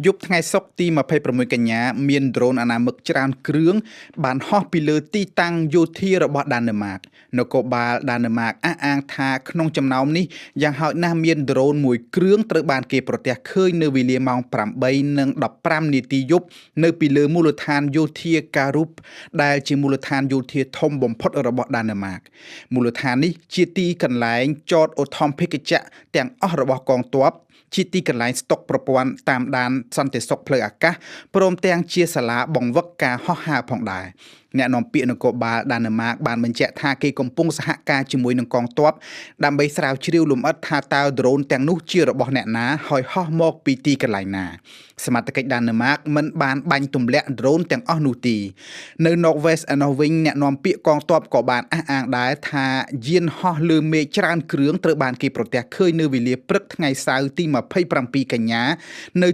យប់ថ្ងៃសុក្រទី26កញ្ញាមានដ្រូនអនាមិកច្រើនគ្រឿងបានហោះពីលើទីតាំងយោធារបស់ដាណឺម៉ាកនគរបាលដាណឺម៉ាកអះអាងថាក្នុងចំណោមនេះយ៉ាងហោចណាស់មានដ្រូនមួយគ្រឿងត្រូវបានគេប្រទះឃើញនៅវេលាម៉ោង8:15នាទីយប់នៅពីលើមូលដ្ឋានយោធាការ៉ូបដែលជាមូលដ្ឋានយោធាធំបំផុតរបស់ដាណឺម៉ាកមូលដ្ឋាននេះជាទីកន្លែងចតឧទ្ធម្ភាគចក្រទាំងអស់របស់កងទ័ពជាទីកន្លែងស្តុកប្រព័ន្ធតាមដានសន្តិសុខផ្លូវអាកាសព្រមទាំងជាសាលាបង្វឹកការហោះហើរផងដែរអ្នកនាំពាក្យនគរបាលដាណឺម៉ាកបានបញ្ជាក់ថាគេកំពុងសហការជាមួយនឹងកងទ័ពដើម្បីស្រាវជ្រាវលម្អិតថាតើដ្រូនទាំងនោះជារបស់អ្នកណាហើយហោះមកពីទីកន្លែងណាសមត្ថកិច្ចដាណឺម៉ាកមិនបានបាញ់ទម្លាក់ដ្រូនទាំងអស់នោះទេនៅ Northwest ឯណោះវិញអ្នកនាំពាក្យកងទ័ពក៏បានអះអាងដែរថាយានហោះលើមេឃច្រើនគ្រឿងត្រូវបានគេប្រទះឃើញនៅវេលាព្រឹកថ្ងៃសៅរ៍ទី27កញ្ញានៅ